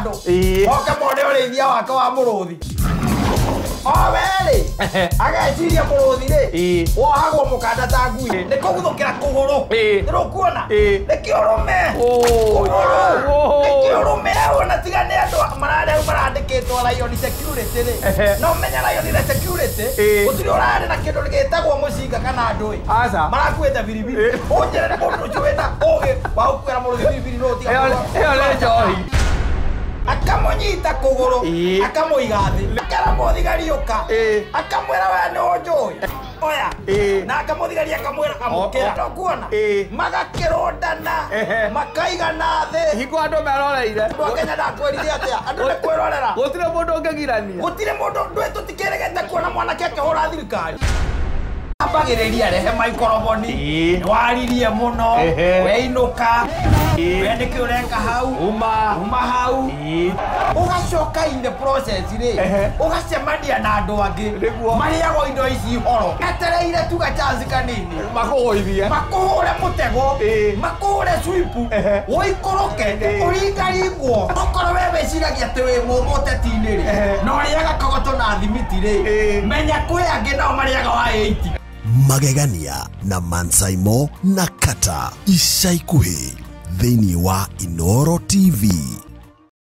Handũ moke mone ũrĩithia wake wa mũrũthi. O we rĩ, ageciria mũrũthi rĩ wohagwo mũkanda ta ngui nĩ kũguthũkĩra kũgũrũ. Nĩrũkuona nĩ kĩũrũme kũgũrũ, nĩ kĩũrũme. Ona tiga nĩ andũ mararĩa marandĩkĩtwo Lion Security rĩ, no menya Lion Security gũtirĩ ũrarĩ na kĩndũ gĩtagwo mũcinga kana ndũĩ. Aca. Marakuĩte biribiri. Ũnjĩre nĩ mũndũ ũcio wĩna ũgĩ wa gũkuĩra mũrũthi biribiri no ũtiga Ĩyo nĩ njohi. Akamũnyita kũgũrũ, akamũiga thĩ, akera mũthigari ũka, akamwĩra we nĩ ũnjũĩ oya, na akamũthigari akamwĩra amũkĩra ndũkuona. Magakĩrũndana, makaigana thĩ. Hingo andũ meroreire. Andũ a Kenya, ndakwĩrire atĩa? Andũ nĩ kwĩrorera. Gũtirĩ mũndũ ũngĩgirania. Gũtirĩ mũndũ ndũĩ. Tũtikĩrĩgĩte kuona mwanake akĩhũra thirikari. Ambagĩrĩria rehe maikoroboni. Nĩwaririe mũno. Weinũka, we nĩkĩ ũreka hau? Uma. Uma hau. Ũgacoka in the process rĩ, ũgacemania na andũ angĩ marĩagwo indo ici horo, etereire tuga chance kanini makũgũithie, makũhũre mũtego, makũhũre swipu, ũikũrũke, ũringaringwo. Okorwo we wĩciragia atĩ wĩ mũmũ ũteti-inĩ rĩ, na ũrĩaga kogoto na thimiti rĩ, menya kwĩ angĩ nao marĩaga wa 80. Magegania na Mansaimo na Kata ica ikuhĩ thĩinĩ wa Inoro TV.